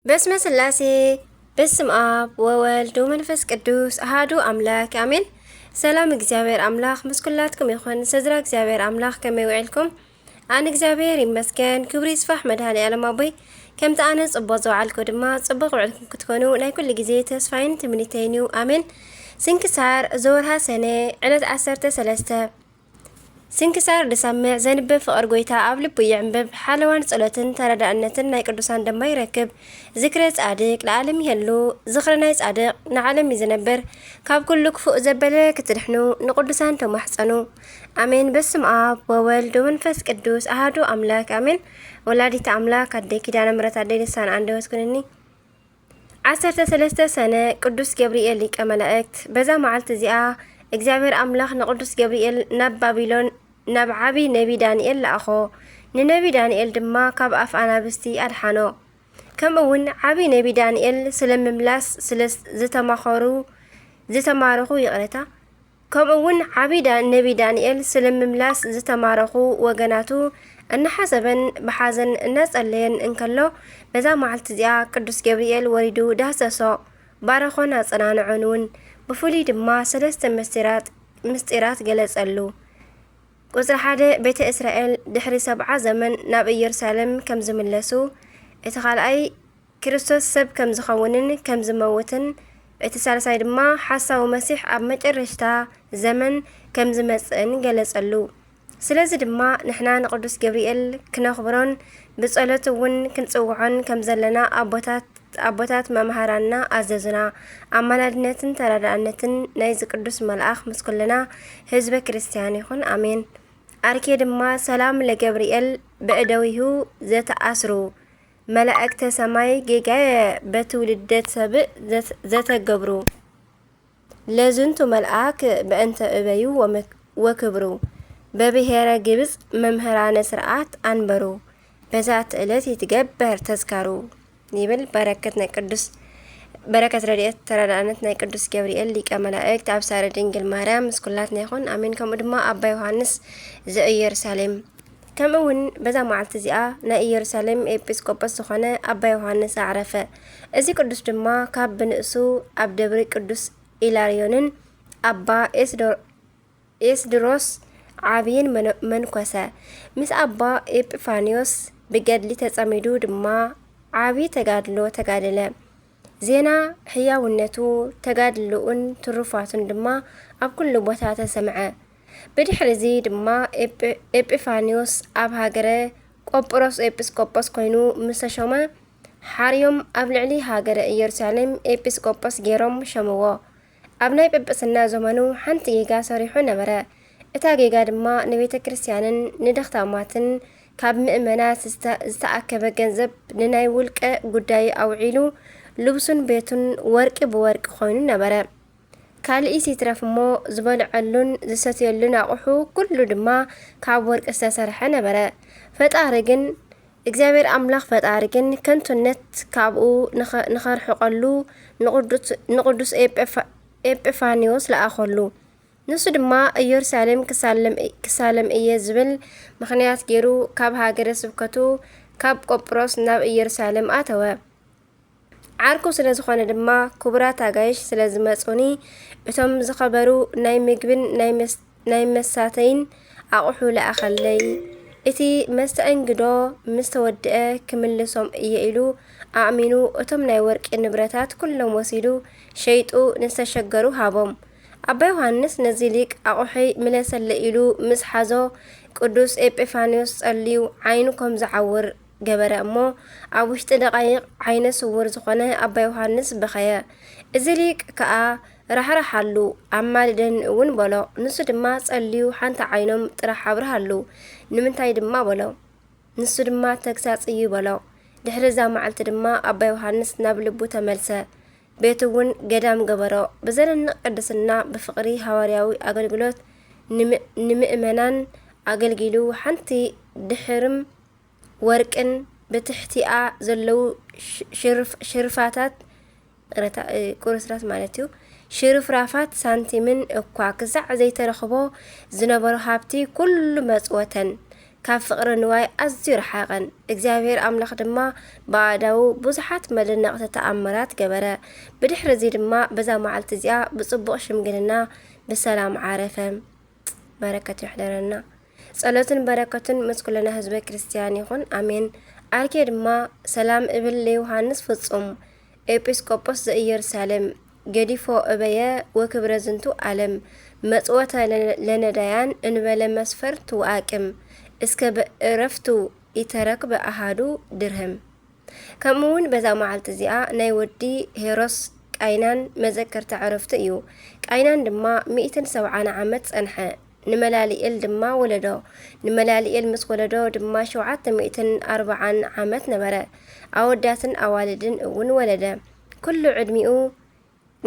በስመ ስላሴ፣ በስም ኣብ ወወልድ ወመንፈስ ቅዱስ ኣሃዱ ኣምላክ ኣሜን። ሰላም እግዚኣብሔር ኣምላክ ምስ ኩላትኩም ይኹን። ስድራ እግዚኣብሔር ኣምላክ ከመይ ውዒልኩም? ኣነ እግዚኣብሔር ይመስገን፣ ክብሪ ይስፋሕ መድኃኔ ዓለም ኣቦይ። ከምቲ ኣነ ጽቡቕ ዝወዓልኩ ድማ ጽቡቕ ውዕልኩም ክትኮኑ ናይ ኩሉ ግዜ ተስፋይን ትምኒተይን እዩ። ኣሜን። ስንክሳር ዘወርሃ ሰነ ዕለት ዓሰርተ ሰለስተ። ስንክሳር ድሰምዕ ዘንብብ ፍቕር ጎይታ ኣብ ልቡ ይዕንብብ። ሓለዋን ጸሎትን ተረዳእነትን ናይ ቅዱሳን ደማ ይረክብ። ዝክረ ጻድቅ ለዓለም ይህሉ። ዝኽሪ ናይ ጻድቅ ንዓለም እዩ ዝነብር። ካብ ኩሉ ክፉእ ዘበለ ክትድሕኑ ንቅዱሳን ተማሕጸኑ። ኣሜን። በስም ኣብ ወወልድ ወመንፈስ ቅዱስ ኣሃዱ ኣምላክ ኣሜን። ወላዲተ ኣምላክ ኣደይ ኪዳነ ምሕረት ኣደይ ልሳን ኣንደበት ኩንኒ። ዓሰርተ ሰለስተ ሰነ ቅዱስ ገብርኤል ሊቀ መላእክት። በዛ መዓልቲ እዚኣ እግዚኣብሔር ኣምላኽ ንቅዱስ ገብርኤል ናብ ባቢሎን ናብ ዓቢ ነቢ ዳንኤል ለኣኾ። ንነቢ ዳንኤል ድማ ካብ ኣፍ ኣናብስቲ ኣድሓኖ። ከምኡ እውን ዓቢ ነቢ ዳንኤል ስለ ምምላስ ስለ ዝተማኸሩ፣ ዝተማረኹ፣ ይቕረታ፣ ከምኡ እውን ዓቢ ዳ-፣ ነቢ ዳንኤል ስለ ምምላስ ዝተማረኹ ወገናቱ እናሓሰበን ብሓዘን እናጸለየን እንከሎ፣ በዛ መዓልቲ እዚኣ ቅዱስ ገብርኤል ወሪዱ ዳህሰሶ፣ ባረኾን ኣጸናንዖን እውን። ብፍሉይ ድማ ሰለስተ ምስጢራት፣ ምስጢራት ገለጸሉ። ቁጽሪ ሓደ፣ ቤተ እስራኤል ድሕሪ ሰብዓ ዘመን ናብ ኢየሩሳሌም ከም ዝምለሱ፣ እቲ ካልኣይ፣ ክርስቶስ ሰብ ከም ዝኸውንን ከም ዝመውትን፣ እቲ ሳልሳይ ድማ ሓሳዊ መሲሕ ኣብ መጨረሽታ ዘመን ከም ዝመጽእን ገለጸሉ። ስለዚ ድማ ንሕና ንቅዱስ ገብርኤል ክነኽብሮን ብጸሎት እውን ክንጽውዖን ከም ዘለና ኣቦታት፣ ኣቦታት መምሃራንና ኣዘዙና። ኣማላድነትን ተራዳእነትን ናይዚ ቅዱስ መልኣኽ ምስ ኩልና ህዝበ ክርስቲያን ይኹን። ኣሜን። ኣርኬ ድማ ሰላም ለገብርኤል በእደዊሁ ዘተኣስሩ መላእክተ ሰማይ ጌጋየ በትውልደ ሰብእ ዘት-፣ ዘተገብሩ ለዝንቱ መልኣክ በእንተ እበዩ ወመክ-፣ ወክብሩ በብሔረ ግብጽ መምህራነ ስርዓት ኣንበሩ በዛቲ ዕለት ይትገበር ተዝካሩ ይብል። በረከት ናይ ቅዱስ፣ በረከት ረድኤት ተራዳእነት ናይ ቅዱስ ገብርኤል ሊቀ መላእክት ኣብ ሳረ ድንግል ማርያም ምስ ኩላትና ይኹን። ኣሜን። ከምኡ ድማ ኣባ ዮሃንስ ዘኢየሩሳሌም። ከምኡ እውን በዛ መዓልቲ እዚኣ ናይ ኢየሩሳሌም ኤጲስቆጶስ ዝኾነ ኣባ ዮሃንስ ኣዕረፈ። እዚ ቅዱስ ድማ ካብ ብንእሱ ኣብ ደብሪ ቅዱስ ኢላርዮንን ኣባ ኤስዶ-፣ ኤስድሮስ ዓብይን መነ-፣ መንኮሰ። ምስ ኣባ ኤጲፋንዮስ ብገድሊ ተጸሚዱ ድማ ዓቢ ተጋድሎ ተጋደለ። ዜና ሕያውነቱ፣ ተጋድሎኡን ትሩፋቱን ድማ ኣብ ኩሉ ቦታ ተሰምዐ። ብድሕሪ እዚ ድማ ኤጲ-፣ ኤጲፋንዮስ ኣብ ሃገረ ቆጵሮስ ኤጲስቆጶስ ኮይኑ ምስ ተሾመ፣ ሓርዮም ኣብ ልዕሊ ሃገረ ኢየሩሳሌም ኤጲስቆጶስ ገይሮም ሸምዎ። ኣብ ናይ ጵጵስና ዘመኑ ሓንቲ ጌጋ ሰሪሑ ነበረ። እታ ጌጋ ድማ ንቤተ ክርስቲያንን ንደኽታማትን ካብ ምእመናት ዝተ-፣ ዝተኣከበ ገንዘብ ንናይ ውልቀ ጉዳይ ኣውዒሉ፣ ልብሱን ቤቱን ወርቂ ብወርቂ ኮይኑ ነበረ። ካልእስ ይትረፍ እሞ ዝበልዐሉን ዝሰትየሉን ኣቑሑ ኩሉ ድማ ካብ ወርቂ ዝተሰርሐ ነበረ። ፈጣሪ ግን፣ እግዚኣብሔር ኣምላኽ ፈጣሪ ግን ከንቱነት ካብኡ ንኸ-፣ ንኸርሕቐሉ ንቕዱስ፣ ንቕዱስ ኤጲፋ-፣ ኤጲፋንዮስ ለኣኸሉ። ንሱ ድማ ኢየሩሳሌም ክሳለም፣ ክሳለም እየ ዝብል ምኽንያት ገይሩ ካብ ሃገረ ስብከቱ ካብ ቆጵሮስ ናብ ኢየሩሳሌም ኣተወ። ዓርኩ ስለ ዝኾነ ድማ ክቡራት ኣጋይሽ ስለ ዝመጹኒ፣ እቶም ዝኸበሩ ናይ ምግብን ናይ መስ-፣ ናይ መሳተይን ኣቑሑ ለኣኸለይ። እቲ መስተኣንግዶ ምስ ተወድአ ክምልሶም እየ ኢሉ ኣእሚኑ፣ እቶም ናይ ወርቂ ንብረታት ኩሎም ወሲዱ ሸይጡ ንዝተሸገሩ ሃቦም። ኣባ ዮሃንስ ነዚ ሊቅ ኣቑሑይ ምለሰለይ ኢሉ ምስ ሓዞ፣ ቅዱስ ኤጲፋንዮስ ጸልዩ ዓይኑ ከም ዝዓውር ገበረ እሞ፣ ኣብ ውሽጢ ደቓይቕ ዓይነ ስውር ዝኾነ ኣባ ዮሃንስ በኸየ። እዚ ሊቅ ከኣ ራሕራሓሉ፣ ኣማልደኒ እውን በሎ። ንሱ ድማ ጸልዩ ሓንቲ ዓይኖም ጥራሕ ኣብርሃሉ። ንምንታይ ድማ በሎ። ንሱ ድማ ተግሳጽ እዩ በሎ። ድሕሪ እዛ መዓልቲ ድማ ኣባ ዮሃንስ ናብ ልቡ ተመልሰ። ቤቱ እውን ገዳም ገበሮ። ብዘደንቕ ቅድስና ብፍቕሪ ሃዋርያዊ ኣገልግሎት ንምእ-፣ ንምእመናን ኣገልጊሉ፣ ሓንቲ ድሕርም ወርቅን ብትሕቲኣ ዘለዉ ሽ-፣ ሽርፍ-፣ ሽርፋታት፣ ቅረታ-፣ እ፣ ቁርስራስ ማለት እዩ፣ ሽርፍራፋት ሳንቲምን እኳ ክሳዕ ዘይተረኽቦ ዝነበሮ ሃብቲ ኩሉ መጽወተን። ካብ ፍቕሪ ንዋይ ኣዝዩ ረሓቐን። እግዚኣብሔር ኣምላኽ ድማ ብኣእዳዉ ብዙሓት መደነቕቲ ተኣምራት ገበረ። ብድሕሪ እዚ ድማ በዛ መዓልቲ እዚኣ ብጽቡቕ ሽምግልና ብሰላም ዓረፈ። በረከቱ ይሕደረና። ጸሎትን በረከቱን ምስ ኩልና ህዝበ ክርስትያን ይኹን፣ ኣሜን። ዓርኬ ድማ ሰላም እብል ለዮሃንስ ፍጹም፣ ኤጲስቆጶስ ዘኢየሩሳሌም፣ ገዲፎ እበየ ወክብረ ዝንቱ ዓለም፣ መጽወተ ለነዳያን እንበለ መስፈርት ወአቅም፣ እስከ በእረፍቱ ኢተረክበ አሃዱ ድርህም። ከምኡ እውን በዛ መዓልቲ እዚኣ ናይ ወዲ ሄሮስ ቃይናን መዘከርታ ዕረፍቱ እዩ። ቃይናን ድማ ሚእትን ሰብዓን ዓመት ጸንሐ፣ ንመላሊኤል ድማ ወለዶ። ንመላሊኤል ምስ ወለዶ ድማ ሸውዓተ ሚእትን ኣርብዓን ዓመት ነበረ። ኣወዳትን ኣዋልድን እውን ወለደ። ኩሉ ዕድሚኡ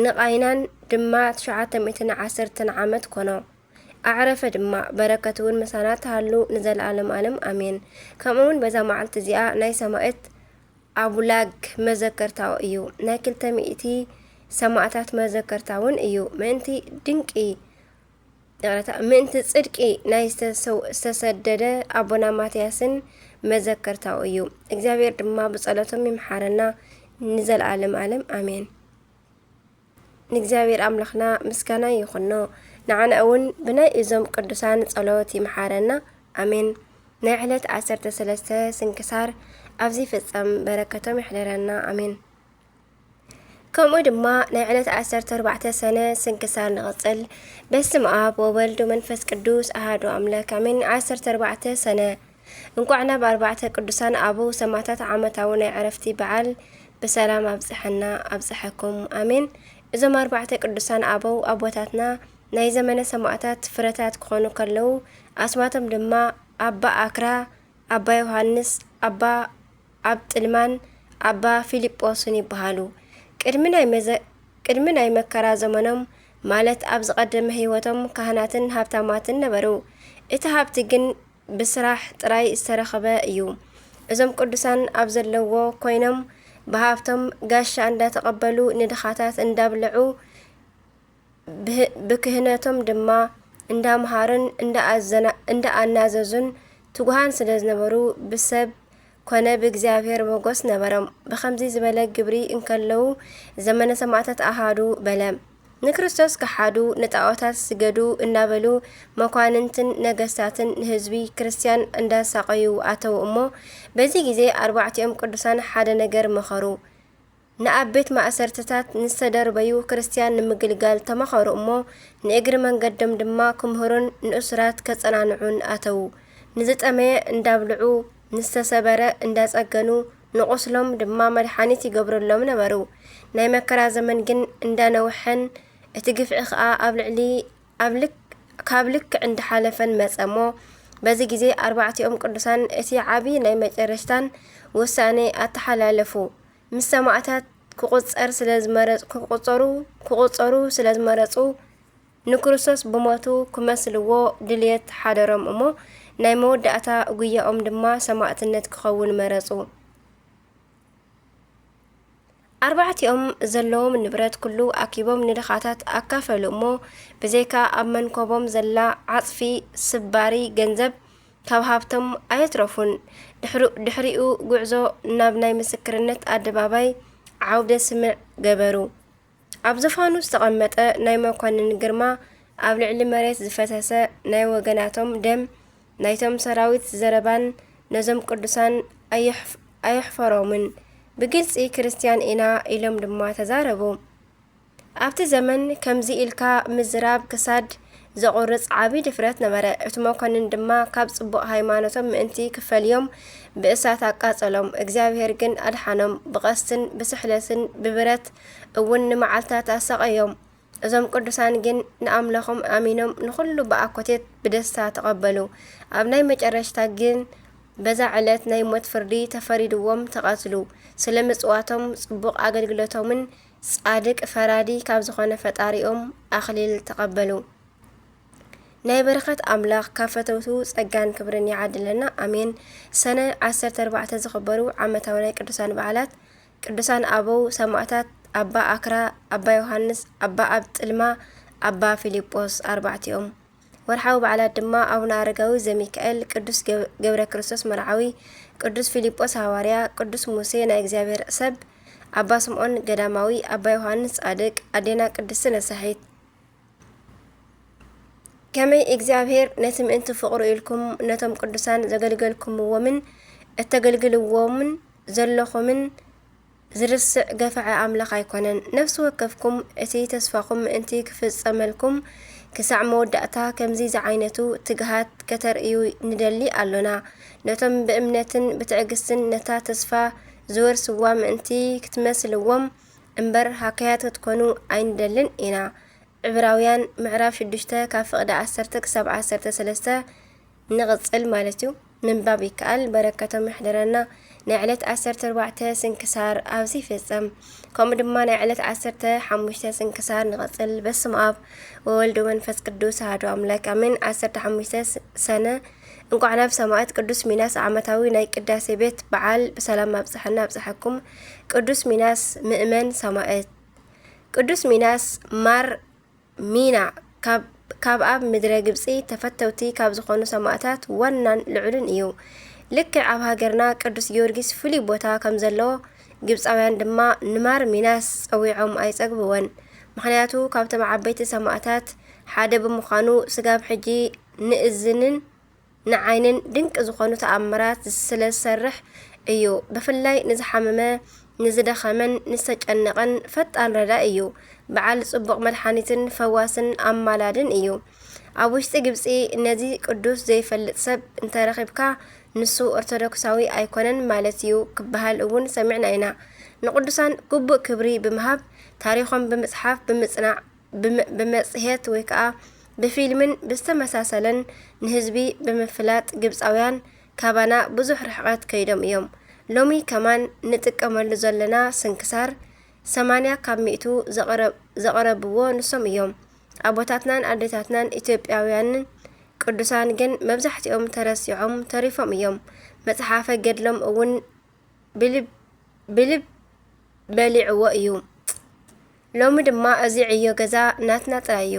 ንቓይናን ድማ ትሽዓተ ሚእትን ዓሰርተን ዓመት ኮኖ። ኣዕረፈ ድማ። በረከቱ እውን ምሳና ትሃሉ ንዘለዓለም ዓለም፣ ኣሜን። ከምኡ እውን በዛ መዓልቲ እዚኣ ናይ ሰማእት ኣቡላግ መዘከርታኡ እዩ። ናይ ክልተ ሚእቲ ሰማእታት መዘከርታ እውን እዩ። ምእንቲ ድንቂ፣ ይቕረታ፣ ምእንቲ ጽድቂ ናይ ዝተሰው-፣ ዝተሰደደ ኣቦና ማትያስን መዘከርታኡ እዩ። እግዚኣብሔር ድማ ብጸሎቶም ይምሓረና ንዘለዓለም ዓለም፣ ኣሜን። ንእግዚኣብሔር ኣምላኽና ምስጋና ይኹኖ። ንዓና እውን ብናይ እዞም ቅዱሳን ጸሎት ይምሓረና። ኣሜን። ናይ ዕለት ዓሰርተ ሰለስተ ስንክሳር ኣብዚ ፍጸም፣ በረከቶም ይሕደረና። ኣሜን። ከምኡ ድማ ናይ ዕለት ዓሰርተ ኣርባዕተ ሰነ ስንክሳር ንቕጽል። በስመ ኣብ ወወልድ ወመንፈስ ቅዱስ ኣሃዱ ኣምላክ፣ ኣሜን። ዓሰርተ ኣርባዕተ ሰነ። እንቋዕ ናብ ኣርባዕተ ቅዱሳን ኣበው ሰማዕታት ዓመታዊ ናይ ዕረፍቲ በዓል ብሰላም ኣብጽሐና ኣብጽሐኩም፣ ኣሜን። እዞም ኣርባዕተ ቅዱሳን ኣበው ኣቦታትና ናይ ዘመነ ሰማዕታት ፍረታት ክኾኑ ከለዉ፣ ኣስማቶም ድማ ኣባ ኣክራ፣ ኣባ ዮሃንስ፣ ኣባ ኣብጥልማን ኣባ ፊልጶስን ይበሃሉ። ቅድሚ ናይ መዘ-፣ ቅድሚ ናይ መከራ ዘመኖም፣ ማለት ኣብ ዝቐደመ ህይወቶም ካህናትን ሃብታማትን ነበሩ። እቲ ሃብቲ ግን ብስራሕ ጥራይ ዝተረኸበ እዩ። እዞም ቅዱሳን ኣብ ዘለዎ ኮይኖም ብሃብቶም ጋሻ እንዳተቐበሉ ንድኻታት እንዳብልዑ ብህ-፣ ብክህነቶም ድማ እንዳምሃሩን እንዳኣዘና-፣ እንዳኣናዘዙን ትጉሃን ስለ ዝነበሩ ብሰብ ኮነ ብእግዚኣብሔር ሞገስ ነበሮም። ብኸምዚ ዝበለ ግብሪ እንከለዉ ዘመነ ሰማዕታት ኣሃዱ በለ። ንክርስቶስ ከሓዱ፣ ንጣዖታት ስገዱ እናበሉ መኳንንትን ነገስታትን ንህዝቢ ክርስትያን እንዳሳቐዩ ኣተዉ እሞ፣ በዚ ግዜ ኣርባዕቲኦም ቅዱሳን ሓደ ነገር መኸሩ። ንኣብ ቤት ማእሰርትታት ንዝተደርበዩ ክርስትያን ንምግልጋል ተመኸሩ እሞ፣ ንእግሪ መንገዶም ድማ ክምህሩን ንእሱራት ከጸናንዑን ኣተዉ። ንዝጠመየ እንዳብልዑ፣ ንዝተሰበረ እንዳጸገኑ፣ ንቑስሎም ድማ መድሓኒት ይገብሩሎም ነበሩ። ናይ መከራ ዘመን ግን እንዳነውሐን፣ እቲ ግፍዒ ኸኣ ኣብ ልዕሊ፣ ኣብ ልክ-፣ ካብ ልክዕ እንዳሓለፈን መጸ እሞ፣ በዚ ግዜ ኣርባዕቲኦም ቅዱሳን እቲ ዓቢ ናይ መጨረሽታን ውሳኔ ኣተሓላለፉ። ምስ ሰማዕታት ክቑጸር ስለ ዝመረጽ-፣ ክቑጸሩ፣ ክቑጸሩ ስለ ዝመረጹ፣ ንክርስቶስ ብሞቱ ክመስልዎ ድልየት ሓደሮም እሞ፣ ናይ መወዳእታ ጉያኦም ድማ ሰማዕትነት ክኸውን መረጹ። ኣርባዕቲኦም ዘለዎም ንብረት ኩሉ ኣኪቦም ንድኻታት ኣካፈሉ እሞ፣ ብዘይካ ኣብ መንኮቦም ዘላ ዓጽፊ ስባሪ ገንዘብ ካብ ሃብቶም ኣየትረፉን። ድሕሩ-፣ ድሕሪኡ ጉዕዞ ናብ ናይ ምስክርነት ኣደባባይ ዓውደ ስምዕ ገበሩ። ኣብ ዙፋኑ ዝተቐመጠ ናይ መኮንን ግርማ፣ ኣብ ልዕሊ መሬት ዝፈሰሰ ናይ ወገናቶም ደም፣ ናይቶም ሰራዊት ዘረባን ነዞም ቅዱሳን ኣየሕፍ-፣ ኣየሕፈሮምን። ብግልጺ ክርስትያን ኢና ኢሎም ድማ ተዛረቡ። ኣብቲ ዘመን ከምዚ ኢልካ ምዝራብ ክሳድ ዘቑርጽ ዓቢ ድፍረት ነበረ። እቲ መኮንን ድማ ካብ ጽቡቕ ሃይማኖቶም ምእንቲ ክፈልዮም ብእሳት ኣቃጸሎም። እግዚኣብሔር ግን ኣድሓኖም። ብቐስትን ብስሕለትን ብብረት እውን ንመዓልታት ኣሳቐዮም። እዞም ቅዱሳን ግን ንኣምላኾም ኣሚኖም ንኹሉ ብኣኮቴት ብደስታ ተቐበሉ። ኣብ ናይ መጨረሽታ ግን በዛ ዕለት ናይ ሞት ፍርዲ ተፈሪድዎም ተቐትሉ። ስለ ምጽዋቶም፣ ጽቡቕ ኣገልግሎቶምን ጻድቅ ፈራዲ ካብ ዝኾነ ፈጣሪኦም ኣኽሊል ተቐበሉ። ናይ በረኸት ኣምላኽ ካብ ፈተውቱ ጸጋን ክብርን ይዓድለና፣ ኣሜን። ሰነ ዓሰርተ ኣርባዕተ ዝኽበሩ ዓመታዊ ናይ ቅዱሳን በዓላት። ቅዱሳን ኣበው ሰማዕታት ኣባ ኣክራ፣ ኣባ ዮሃንስ፣ ኣባ ኣብጥልማ፣ ኣባ ፊልጶስ ኣርባዕቲኦም። ወርሓዊ በዓላት ድማ ኣቡነ ኣረጋዊ ዘሚካኤል፣ ቅዱስ ገብ-፣ ገብረ ክርስቶስ መርዓዊ፣ ቅዱስ ፊልጶስ ሃዋርያ፣ ቅዱስ ሙሴ ናይ እግዚኣብሔር ሰብ፣ ኣባ ስምዖን ገዳማዊ፣ ኣባ ዮሃንስ ጻድቅ፣ ኣዴና ቅድስቲ ነሳሒት። ከመይ እግዚኣብሔር ነቲ ምእንቲ ፍቕሩ ኢልኩም ነቶም ቅዱሳን ዘገልገልኩምዎምን እተገልግልዎምን ዘለኹምን ዝርስዕ ገፈዐ ኣምላኽ ኣይኮነን። ነፍሲ ወከፍኩም እቲ ተስፋኹም ምእንቲ ክፍጸመልኩም ክሳዕ መወዳእታ ከምዚ ዝዓይነቱ ትግሃት ከተርእዩ ንደሊ ኣሎና። ነቶም ብእምነትን ብትዕግስትን ነታ ተስፋ ዝወርስዋ ምእንቲ ክትመስልዎም እምበር ሃከያት ክትኮኑ ኣይንደልን ኢና። ዕብራውያን ምዕራፍ ሽዱሽተ ካብ ፍቕዲ ዓሰርተ ክሳብ ዓሰርተ ሰለስተ ንቕጽል ማለት እዩ። ምንባብ ይከኣል። በረከቶም ይሕደረና። ናይ ዕለት ዓሰርተ ኣርባዕተ ስንክሳር ኣብዚ ይፍጸም። ከምኡ ድማ ናይ ዕለት ዓሰርተ ሓሙሽተ ስንክሳር ንቐጽል። በስመ ኣብ ወወልድ ወመንፈስ ቅዱስ ኣሐዱ ኣምላክ ኣሜን። ዓሰርተ ሓሙሽተ ስ-፣ ሰነ። እንቋዕ ናብ ሰማዕት ቅዱስ ሚናስ ዓመታዊ ናይ ቅዳሴ ቤት በዓል ብሰላም ኣብጽሐና ኣብጽሐኩም። ቅዱስ ሚናስ ምእመን ሰማዕት። ቅዱስ ሚናስ ማር ሚና ካብ፣ ካብ ኣብ ምድረ ግብጺ ተፈተውቲ ካብ ዝኾኑ ሰማእታት ዋናን ልዑልን እዩ። ልክዕ ኣብ ሃገርና ቅዱስ ጊዮርጊስ ፍሉይ ቦታ ከም ዘለዎ፣ ግብጻውያን ድማ ንማር ሚናስ ጸዊዖም ኣይጸግብዎን። ምኽንያቱ ካብቶም ዓበይቲ ሰማእታት ሓደ ብምዃኑ፣ ስጋብ ሕጂ ንእዝንን ንዓይንን ድንቂ ዝኾኑ ተኣምራት ስለ ዝሰርሕ እዩ። ብፍላይ ንዝሓመመ፣ ንዝደኸመን ንዝተጨነቐን ፈጣን ረዳኢ እዩ። በዓል ጽቡቕ መድሓኒትን ፈዋስን ኣማላድን እዩ። ኣብ ውሽጢ ግብጺ ነዚ ቅዱስ ዘይፈልጥ ሰብ እንተረኺብካ፣ ንሱ ኦርቶዶክሳዊ ኣይኮነን ማለት እዩ ክበሃል እውን ሰሚዕና ኢና። ንቅዱሳን ግቡእ ክብሪ ብምሃብ፣ ታሪኾም ብምጽሓፍ፣ ብምጽናዕ፣ ብመ-፣ ብመጽሔት ወይ ከኣ ብፊልምን ብዝተመሳሰለን ንህዝቢ ብምፍላጥ ግብጻውያን ካባና ብዙሕ ርሕቐት ከይዶም እዮም። ሎሚ ከማን ንጥቀመሉ ዘለና ስንክሳር ሰማንያ ካብ ሚእቱ ዘቕረ-፣ ዘቕረብዎ ንሶም እዮም። ኣቦታትናን ኣዴታትናን ኢትዮጵያውያንን ቅዱሳን ግን መብዛሕትኦም ተረሲዖም ተሪፎም እዮም። መጽሓፈ ገድሎም እውን ብልብ፣ ብልብ በሊዕዎ እዩ። ሎሚ ድማ እዚ ዕዮ ገዛ ናትና ጥራይ እዩ።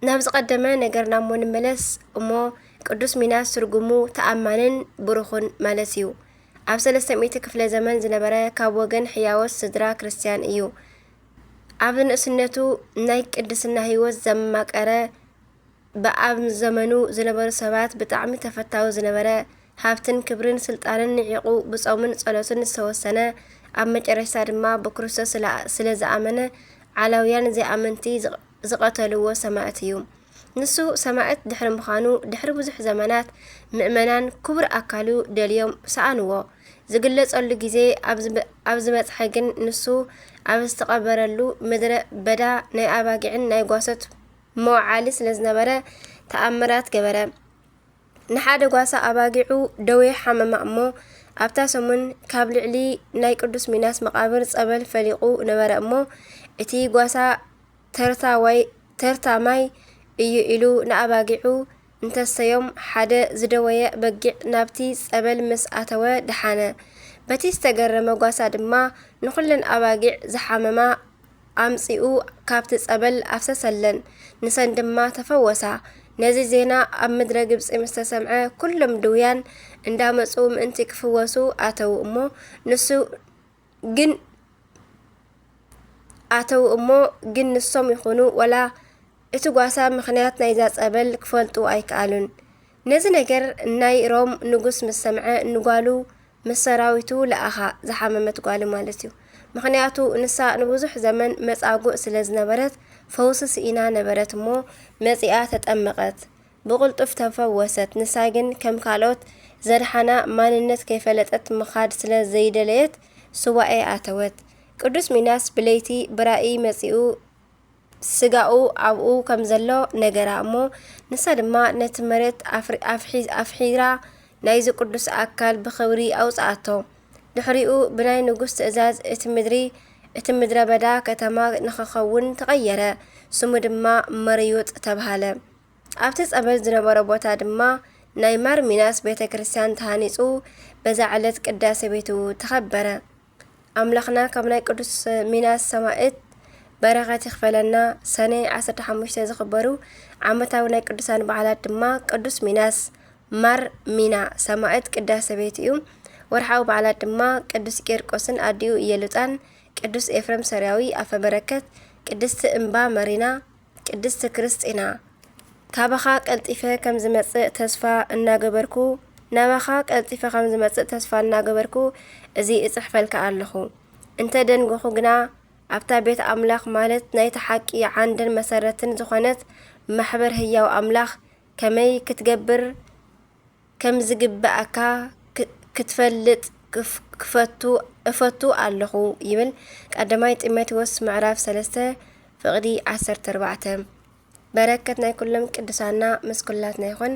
ናብ ዝቐደመ ነገርና እሞ ንመለስ እሞ፣ ቅዱስ ሚናስ ትርጉሙ ተኣማንን ብሩኽን ማለት እዩ። ኣብ ሰለስተ ሚእቲ ክፍለ ዘመን ዝነበረ፣ ካብ ወገን ሕያዎት ስድራ ክርስትያን እዩ። ኣብ ንእስነቱ ናይ ቅድስና ህይወት ዘማቀረ፣ ብኣብ ዘመኑ ዝነበሩ ሰባት ብጣዕሚ ተፈታዊ ዝነበረ፣ ሃብትን ክብርን ስልጣንን ንዒቑ ብጾምን ጸሎትን ዝተወሰነ፣ ኣብ መጨረሽታ ድማ ብክርስቶስ ስለ፣ ስለ ዝኣመነ፣ ዓላውያን ዘይኣመንቲ ዝቐ-፣ ዝቐተልዎ ሰማእት እዩ። ንሱ ሰማእት ድሕሪ ምዃኑ፣ ድሕሪ ብዙሕ ዘመናት ምእመናን ክቡር ኣካሉ ደልዮም ሰኣንዎ። ዝግለጸሉ ግዜ ኣብ ዝመ-፣ ኣብ ዝበጽሐ ግን፣ ንሱ ኣብ ዝተቐበረሉ ምድረ በዳ ናይ ኣባጊዕን ናይ ጓሶት መውዓሊ ስለ ዝነበረ፣ ተኣምራት ገበረ። ንሓደ ጓሳ ኣባጊዑ ደዌ ሓመማ እሞ፣ ኣብታ ሰሙን ካብ ልዕሊ ናይ ቅዱስ ሚናስ መቓብር ጸበል ፈሊቑ ነበረ እሞ፣ እቲ ጓሳ ተርታ ዋይ-፣ ተርታ ማይ እዩ ኢሉ ንኣባጊዑ እንተሰዮም፣ ሓደ ዝደወየ በጊዕ ናብቲ ጸበል ምስ ኣተወ ደሓነ። በቲ ዝተገረመ ጓሳ ድማ ንኹለን ኣባጊዕ ዝሓመማ ኣምጺኡ ካብቲ ጸበል ኣፍሰሰለን፣ ንሰን ድማ ተፈወሳ። ነዚ ዜና ኣብ ምድረ ግብጺ ምስ ተሰምዐ፣ ኩሎም ድውያን እንዳመጹ ምእንቲ ክፍወሱ ኣተዉ እሞ፣ ንሱ ግን፣ ኣተዉ እሞ፣ ግን ንሶም ይኹኑ ወላ እቲ ጓሳ ምኽንያት ናይዛ ጸበል ክፈልጡ ኣይከኣሉን። ነዚ ነገር ናይ ሮም ንጉስ ምስ ሰምዐ፣ ንጓሉ ምስ ሰራዊቱ ለኣኻ፣ ዝሓመመት ጓሉ ማለት እዩ። ምኽንያቱ ንሳ ንብዙሕ ዘመን መጻጉዕ ስለ ዝነበረት፣ ፈውሲ ስኢና ነበረት እሞ፣ መጺኣ ተጠመቐት። ብቕልጡፍ ተፈወሰት። ንሳ ግን ከም ካልኦት ዘድሓና ማንነት ከይፈለጠት ምኻድ ስለ ዘይደለየት፣ ሱባኤ ኣተወት። ቅዱስ ሚናስ ብለይቲ ብራእይ መጺኡ፣ ስጋኡ ኣብኡ ከም ዘሎ ነገራ እሞ፣ ንሳ ድማ ነቲ መሬት ኣፍሪ-፣ ኣፍሒ-፣ ኣፍሒራ ናይዚ ቅዱስ ኣካል ብኽብሪ ኣውጽኣቶ። ድሕሪኡ ብናይ ንጉስ ትእዛዝ እቲ ምድሪ፣ እቲ ምድረ በዳ ከተማ ንኽኸውን ተቐየረ። ስሙ ድማ መርዩጥ ተባህለ። ኣብቲ ጸበል ዝነበረ ቦታ ድማ ናይ ማር ሚናስ ቤተ ክርስቲያን ተሃኒጹ፣ በዛ ዕለት ቅዳሴ ቤቱ ተኸበረ። ኣምላኽና ካብ ናይ ቅዱስ ሚናስ ሰማእት በረኸት ይኽፈለና። ሰነ ዓሰርተ ሓሙሽተ ዝኽበሩ ዓመታዊ ናይ ቅዱሳን በዓላት ድማ ቅዱስ ሚናስ፣ ማር ሚና ሰማዕት ቅዳሴ ቤት እዩ። ወርሓዊ በዓላት ድማ ቅዱስ ቂርቆስን ኣዲኡ ኢየሉጣን፣ ቅዱስ ኤፍሬም ሶርያዊ ኣፈ በረከት፣ ቅድስቲ እምባ መሪና፣ ቅድስቲ ክርስጢና። ካባኻ ቀልጢፈ ከም ዝመጽእ ተስፋ እናገበርኩ፣ ናባኻ ቀልጢፈ ከም ዝመጽእ ተስፋ እናገበርኩ እዚ እጽሕፈልካ ኣለኹ። እንተ ደንጎኹ ግና ኣብታ ቤት ኣምላኽ ማለት ናይቲ ሓቂ ዓንድን መሰረትን ዝኾነት ማሕበር ህያው ኣምላኽ ከመይ ክትገብር ከም ዝግብኣካ ክ-፣ ክትፈልጥ ክፍ-፣ ክፈቱ፣ እፈቱ ኣለኹ ይብል ቀዳማይ ጢሞቴዎስ ምዕራፍ ሰለስተ ፍቕዲ ዓሰርተ ኣርባዕተ። በረከት ናይ ኩሎም ቅዱሳና ምስ ኩላትና ይኹን።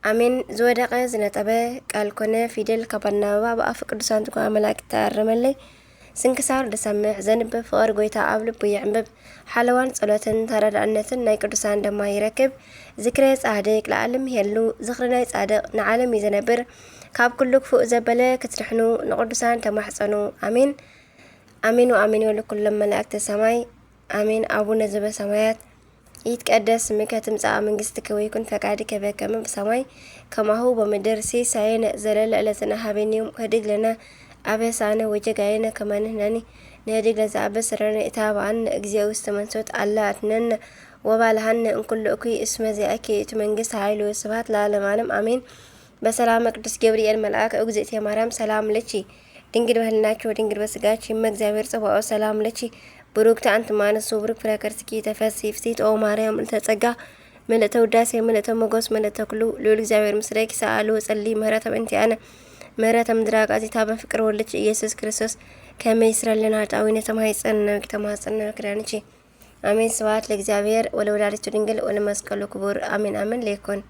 ኣሜን። ዝወደቐ ዝነጠበ ቃል ኮነ ፊደል ካብ ኣናበባ ብኣፈ ቅዱሳን ትጉሃ መላእክት ተኣረመለይ። ስንክሳር ዝሰምዕ ዘንብብ ፍቕሪ ጎይታ ኣብ ልቡ ይዕንብብ። ሓለዋን ጸሎትን ተረዳእነትን ናይ ቅዱሳን ደማ ይረክብ። ዝክረ ጻድቅ ለዓለም ይሄሉ። ዝኽሪ ናይ ጻድቅ ንዓለም እዩ ዘነብር። ካብ ኩሉ ክፉእ ዘበለ ክትድሕኑ ንቅዱሳን ተማሕጸኑ። ኣሜን። ኣሜን ወኣሜን ወለኩሎም መላእክተ ሰማይ። ኣሜን። ኣቡነ ዘበሰማያት ይትቀደስ ስምከ ትምጻእ መንግስትከ ወይኩን ፈቃድከ በከመ በሰማይ ከማሁ በምድር። ሲሳየነ ዘለለ ዕለትነ ሀበነ ዮም ህድግ ለነ አበሳነ ወጌጋየነ ከመ ንሕነኒ ንህድግ ለዘአበሰ ለነ። ኢታብአነ እግዚኦ ውስተ መንሱት አላ አድነነ ወባልሐነ እምኩሉ እኩይ እስመ ዚአከ ይእቲ መንግስት ኃይል ወስብሐት ለዓለመ ዓለም አሜን። በሰላመ ቅዱስ ገብርኤል መልአክ እግዝእትየ ማርያም ሰላም ለኪ ድንግል በህልናኪ ወድንግል በስጋኪ እመ እግዚአብሔር ጸባኦት ሰላም ለኪ ብሩክቲ አንቲ እማንሱ ብሩክ ፍሬ ከርስኪ ተፈሲ ፍሲት ኦ ማርያም ምልዕተ ጸጋ ምልዕተ ውዳሴ ምልዕተ ሞገስ ምልዕተ ኩሉ ልዑል እግዚአብሔር ምስሌኪ ሰአሉ ወጸሊ ምህረተ በእንቲአነ ምህረተ ምድራቅ አዚታ በፍቅር ወልድኪ ኢየሱስ ክርስቶስ ከመ ይስረልና ጣዊነ ተማይጸን ነብኪ ተማጸን ነብኪ ዳንቺ አሜን። ስብሐት ለእግዚአብሔር ወለወላዲቱ ድንግል ወለመስቀሉ ክቡር አሜን። አሜን ለይኩን።